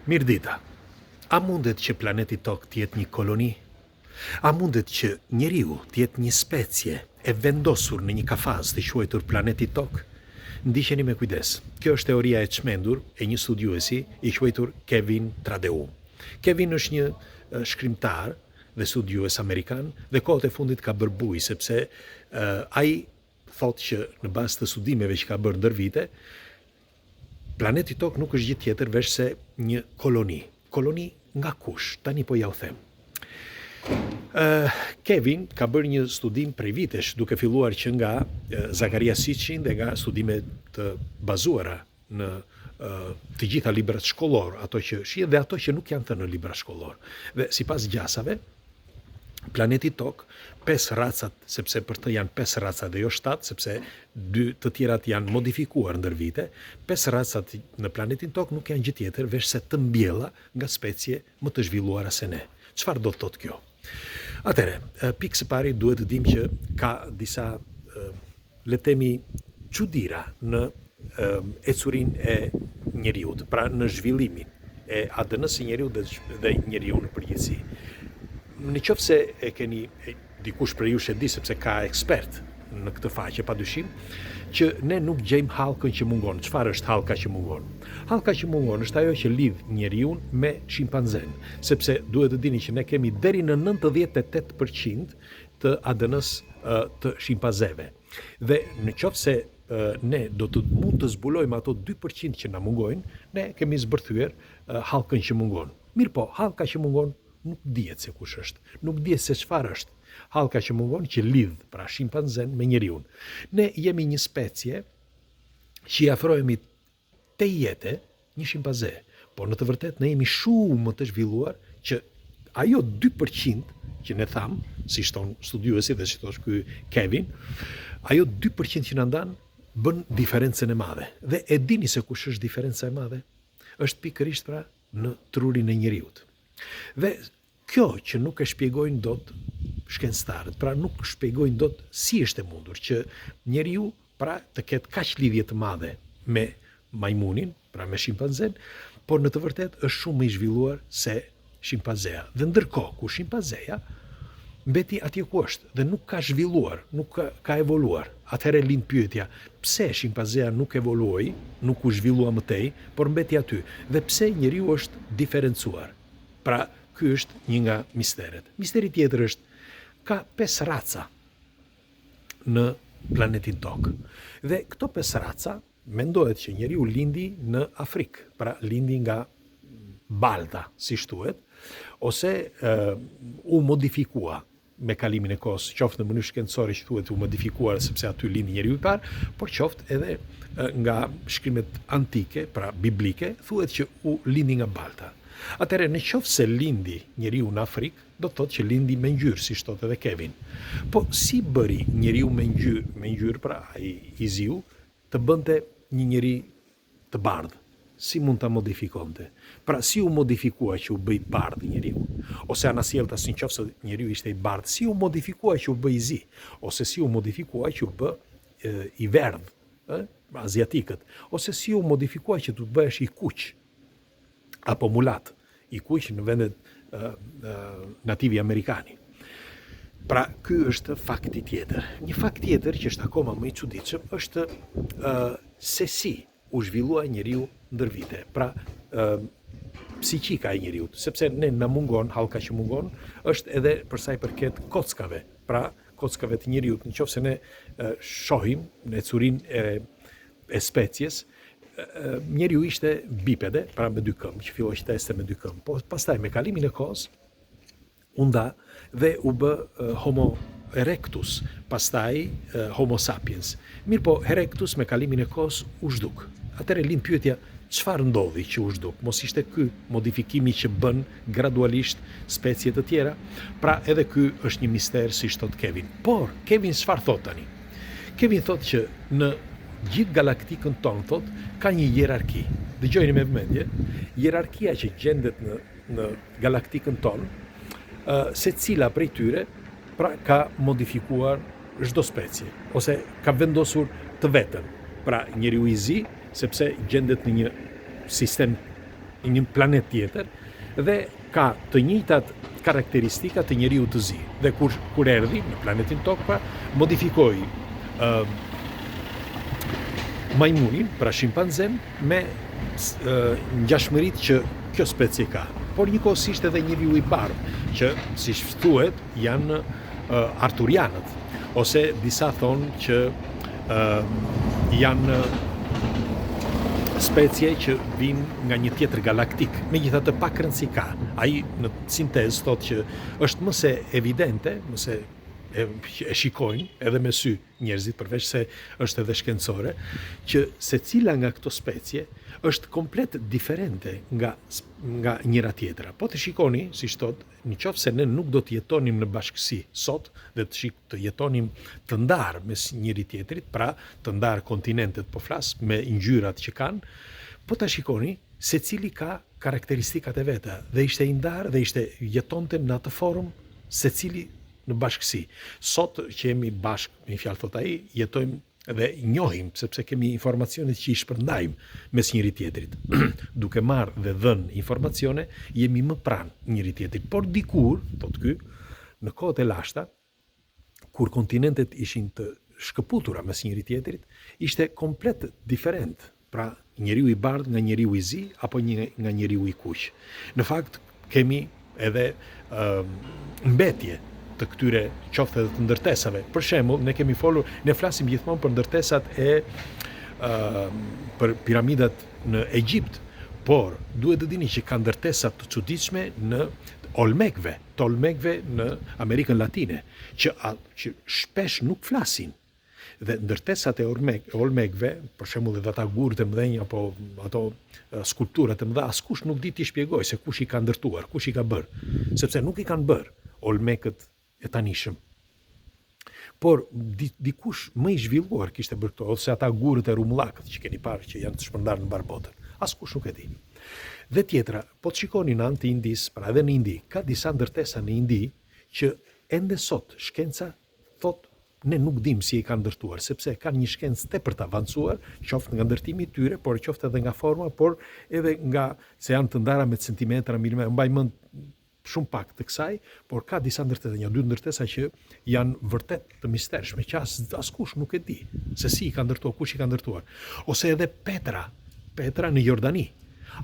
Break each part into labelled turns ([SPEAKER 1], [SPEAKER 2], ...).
[SPEAKER 1] Mirëdita. A mundet që planeti Tokë të jetë një koloni? A mundet që njeriu të jetë një specie e vendosur në një kafaz të quajtur planeti Tokë? Ndiqeni me kujdes. Kjo është teoria e çmendur e një studiuesi i quajtur Kevin Tradeu. Kevin është një shkrimtar dhe studiues amerikan dhe kohët e fundit ka bërë bujë sepse ai thotë që në bazë të studimeve që ka bërë ndër vite, planeti Tokë nuk është gjë tjetër veçse një koloni. Koloni nga kush? Tani po jua them. Uh, Kevin ka bërë një studim prej vitesh, duke filluar që nga Zakaria Sitchin dhe nga studime të bazuara në të gjitha librat shkollor, ato që shihen dhe ato që nuk janë thënë në libra shkollor. Dhe sipas gjasave, planeti Tokë, pesë racat, sepse për të janë pesë raca dhe jo shtatë, sepse dy të tjerat janë modifikuar ndër vite, pesë racat në planetin Tokë nuk janë gjë tjetër veçse të mbjella nga specie më të zhvilluara se ne. Çfarë do të thotë kjo? Atëherë, pikë së pari duhet të dimë që ka disa le të themi çudira në ecurinë e njeriut, pra në zhvillimin e ADN-së së njeriut dhe, dhe njeriu në përgjithësi. Në qoftë se e keni dikush prej jush e di sepse ka ekspert në këtë faqe padyshim që ne nuk gjejmë hallkën që mungon. Çfarë është hallka që mungon? Hallka që mungon është ajo që lidh njeriun me shimpanzen, sepse duhet të dini që ne kemi deri në 98% të ADN-së të shimpanzeve. Dhe në qoftë se ne do të mund të zbulojmë ato 2% që na mungojnë, ne kemi zbërthyer hallkën që mungon. Mirëpo, hallka që mungon nuk dihet se kush është, nuk dihet se çfarë është. Hallka që mungon që lidh pra shimpanzen me njeriun. Ne jemi një specie që i afrohemi tejete një shimpanze, por në të vërtetë ne jemi shumë më të zhvilluar që ajo 2% që ne thamë, siç thonë studiuesit dhe si thotë ky Kevin, ajo 2% që na ndan bën diferencën e madhe. Dhe e dini se kush është diferenca e madhe? Është pikërisht pra në trurin e njeriut. Dhe Kjo që nuk e shpjegojnë dot shkencëtarët, pra nuk shpjegojnë dot si është e mundur që njeriu pra të ketë kaq lidhje të madhe me majmunin, pra me shimpanzen, por në të vërtetë është shumë më i zhvilluar se shimpanzea. Dhe ndërkohë ku shimpanzeja mbeti atje ku është dhe nuk ka zhvilluar, nuk ka, ka evoluar. Atëherë lind pyetja, pse shimpanzea nuk evoluoi, nuk u zhvillua më tej, por mbeti aty dhe pse njeriu është diferencuar? Pra, ky është një nga misteret. Misteri tjetër është ka pesë raca në planetin Tokë. Dhe këto pesë raca mendohet që njeriu lindi në Afrikë, pra lindi nga balta, siç thuhet, ose uh, u modifikua me kalimin e kohës, qoftë në mënyrë shkencore që thuhet u modifikua sepse aty lindi njeriu i parë, por qoftë edhe nga shkrimet antike, pra biblike, thuhet që u lindi nga balta. Atëherë në qoftë se lindi njeriu në Afrikë, do të thotë që lindi me ngjyrë, siç thotë edhe Kevin. Po si bëri njeriu me ngjyrë, me ngjyrë pra ai i ziu, të bënte një njeri të bardhë, si mund ta modifikonte? Pra, si u modifikua që u bë i bardhë njeriu? Ose anasjelltas, në qoftë se njeriu ishte i bardhë, si u modifikua që u bë i zi? Ose si u modifikua që u bë e, i verdhë, ë, aziatikët? Ose si u modifikua që të bëhesh i kuq apo mulat, i kuq në vendet nativi amerikani. Pra, ky është fakti tjetër. Një fakt tjetër që është akoma më i çuditshëm është uh, se si u zhvillua njeriu ndër vite. Pra, uh, psiqika e njeriut, sepse ne na mungon, hallka që mungon, është edhe për sa i përket kockave, pra kockave të njeriut, në qoftë se ne shohim në ecurinë e e species, njeriu ishte bipede, pra me dy këmbë, që filloi që të ecte me dy këmbë. Po pastaj me kalimin e kohës u nda dhe u bë Homo erectus, pastaj Homo sapiens. Mirëpo erectus me kalimin e kohës u zhduk. Atëherë lind pyetja, çfarë ndodhi që u zhduk? Mos ishte ky modifikimi që bën gradualisht specie të tjera? Pra edhe ky është një mister, siç thotë Kevin. Por Kevin çfarë thotë tani? Kevin thotë që në gjithë galaktikën tonë thotë ka një hierarki. Dëgjojeni me vëmendje, hierarkia që gjendet në në galaktikën tonë, secila prej tyre pra ka modifikuar çdo specie ose ka vendosur të vetën. Pra njeriu i zi sepse gjendet në një sistem një planet tjetër dhe ka të njëjtat karakteristika të njeriut të zi. Dhe kur kur erdhi në planetin Tokë, pra, modifikoi ë uh, majmunin, pra shimpanzen, me ngjashmëritë që kjo specie ka. Por njëkohësisht edhe njeriu i bardhë, që siç thuhet janë uh, arturianët, ose disa thonë që uh, janë specie që vijnë nga një tjetër galaktikë. Megjithatë pak rëndësi ka. Ai në sintezë thotë që është më se evidente, më se e, e shikojnë edhe me sy njerëzit përveç se është edhe shkencore, që secila nga këto specie është komplet diferente nga nga njëra tjetra. Po të shikoni, siç thotë, në qoftë se ne nuk do të jetonim në bashkësi sot dhe të shik, të jetonim të ndarë mes njëri tjetrit, pra të ndarë kontinentet po flas me ngjyrat që kanë, po ta shikoni, secili ka karakteristikat e veta dhe ishte i ndarë dhe ishte jetonte në atë formë secili në bashkësi. Sot që jemi bashkë, me një fjalë thotë ai, jetojmë dhe njohim sepse kemi informacione që i shpërndajmë mes njëri tjetrit. Duke marrë dhe dhënë informacione, jemi më pranë njëri tjetrit. Por dikur, thotë ky, në kohët e lashta, kur kontinentet ishin të shkëputura mes njëri tjetrit, ishte komplet diferent. Pra, njeriu i bardhë nga njeriu i zi apo një nga njeriu i kuq. Në fakt, kemi edhe uh, mbetje të këtyre qoftë edhe të ndërtesave. Për shembull, ne kemi folur, ne flasim gjithmonë për ndërtesat e uh, për piramidat në Egjipt, por duhet të dini që ka ndërtesa të çuditshme në Olmekëve, të Olmekëve në Amerikën Latine, që a, që shpesh nuk flasin. Dhe ndërtesat e Olmek, Olmekëve, për shembull edhe ata gurët e mëdhenj apo ato skulpturat e mëdha, askush nuk di t'i shpjegojë se kush i ka ndërtuar, kush i ka bërë, sepse nuk i kanë bërë Olmekët e tanishëm. Por di, dikush më i zhvilluar kishte bërë këto, ose ata gurët e rrumbullakët që keni parë që janë të shpërndarë në mbarë botën. Askush nuk e di. Dhe tjetra, po të shikoni në anë të Indisë, pra edhe në Indi, ka disa ndërtesa në Indi që ende sot shkenca thotë ne nuk dimë si e kanë ndërtuar, sepse kanë një shkencë tepër të avancuar, qoftë nga ndërtimi i tyre, por qoftë edhe nga forma, por edhe nga se janë të ndara me centimetra, milimetra, mbaj mend shumë pak të kësaj, por ka disa ndërtesa, një dy ndërtesa që janë vërtet të mistershme, që as askush nuk e di se si i ka ndërtuar, kush i ka ndërtuar. Ose edhe Petra, Petra në Jordani.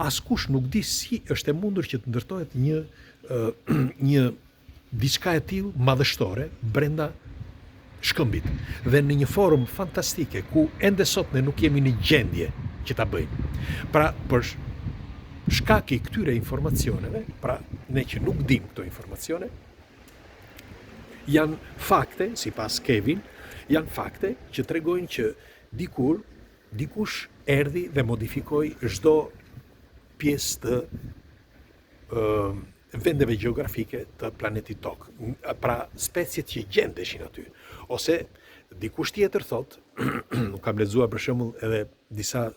[SPEAKER 1] Askush nuk di si është e mundur që të ndërtohet një një diçka e tillë madhështore brenda shkëmbit dhe në një formë fantastike ku ende sot ne nuk jemi në gjendje që ta bëjmë. Pra, për shkak i këtyre informacioneve, pra ne që nuk dimë këto informacione, janë fakte, sipas Kevin, janë fakte që tregojnë që dikur dikush erdhi dhe modifikoi çdo pjesë të vendeve gjeografike të planetit Tokë, pra speciet që gjendeshin aty. Ose dikush tjetër thotë, nuk kam lexuar për shembull edhe disa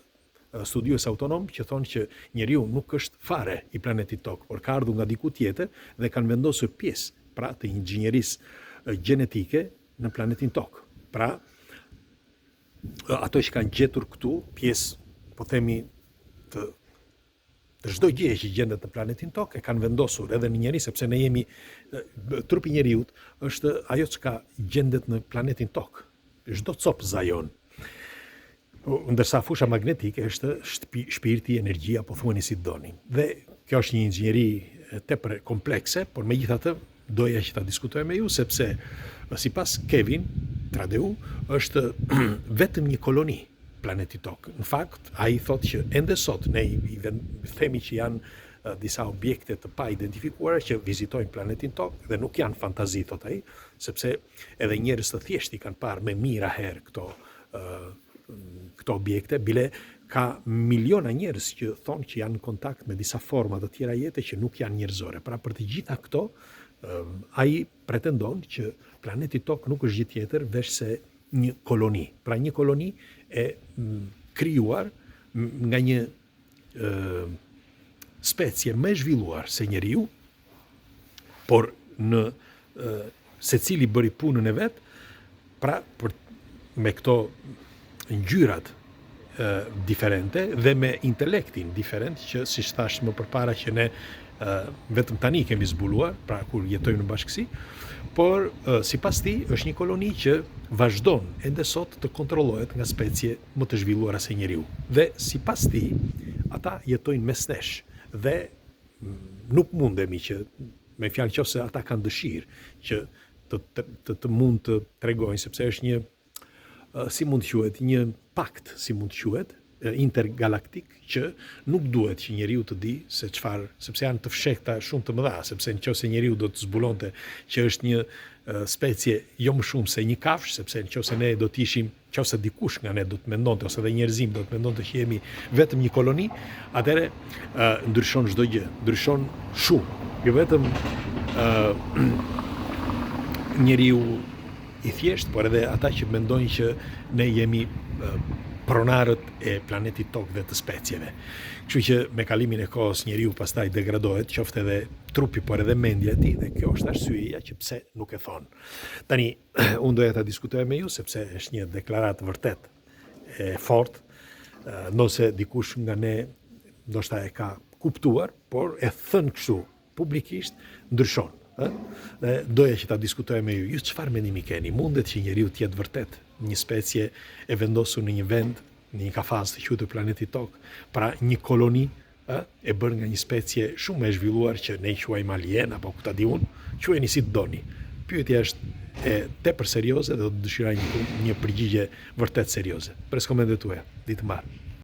[SPEAKER 1] studiues autonom që thonë që njeriu nuk është fare i planetit Tokë, por ka ardhur nga diku tjetër dhe kanë vendosur pjesë, pra të inxhinierisë gjenetike në planetin Tokë. Pra, ato që kanë gjetur këtu, pjesë, po themi, të të çdo gjëje që gjendet në planetin Tokë e kanë vendosur edhe në njeri sepse ne jemi trupi i njeriut është ajo çka gjendet në planetin Tokë. Çdo copëza jonë. Ndërsa fusha magnetike është shtëpi, shpirti, energjia, po thuani si të doni. Dhe kjo është një inxhinieri tepër komplekse, por megjithatë doja që ta diskutoja me ju sepse sipas Kevin Tradeu është vetëm një koloni planeti Tokë. Në fakt, ai thotë që ende sot ne i, i themi që janë disa objekte të paidentifikuara që vizitojnë planetin Tokë dhe nuk janë fantazi, thotë ai, sepse edhe njerëz të thjeshtë i kanë parë me mijëra herë këto këto objekte, bile ka miliona njerëz që thonë që janë në kontakt me disa forma të tjera jete që nuk janë njerëzore. Pra për të gjitha këto, ai pretendon që planeti Tokë nuk është gjë tjetër veçse një koloni. Pra një koloni e krijuar nga një e, specie më e zhvilluar se njeriu, por në e, secili bëri punën e vet, pra për me këto ngjyrat diferente dhe me intelektin diferent që siç thashë më përpara që ne vetëm tani kemi zbuluar, pra kur jetojmë në bashkësi, por sipas tij është një koloni që vazhdon ende sot të kontrollohet nga specie më të zhvilluara se njeriu. Dhe sipas tij, ata jetojnë mes nesh dhe nuk mundemi që me fjalë qoftë se ata kanë dëshirë që të, të, të, të mund të tregojnë, sepse është një si mund të quhet, një pakt, si mund të quhet, intergalaktik që nuk duhet që njeriu të di se çfarë, sepse janë të fshehta shumë të mëdha, sepse në qoftë se njeriu do të zbulonte që është një specie jo më shumë se një kafshë, sepse në qoftë se ne do të ishim, qoftë se dikush nga ne do të mendonte ose dhe njerëzimi do të mendonte që jemi vetëm një koloni, atëherë ndryshon çdo gjë, ndryshon shumë. Jo vetëm njeriu i thjeshtë, por edhe ata që mendojnë që ne jemi pronarët e planetit Tokë dhe të specieve. Kështu që me kalimin e kohës njeriu pastaj degradohet, qoftë edhe trupi, por edhe mendja e tij dhe kjo është arsyeja që pse nuk e thonë. Tani unë doja ta diskutoja me ju sepse është një deklaratë vërtet e fortë, ndonëse dikush nga ne ndoshta e ka kuptuar, por e thënë kështu publikisht ndryshon, ë? Dhe doja që ta diskutoja me ju. Ju çfarë mendimi keni? Mundet që njeriu të jetë vërtet një specie e vendosur në një vend, në një kafaz të quajtur planeti Tokë, pra një koloni, ë, e bërë nga një specie shumë më e zhvilluar që ne i quajmë alien apo ku ta di unë, quajeni si të doni. Pyetja është e tepër serioze dhe do të dëshiroja një, një përgjigje vërtet serioze. Pres komentet tuaja. Ditë të mbarë.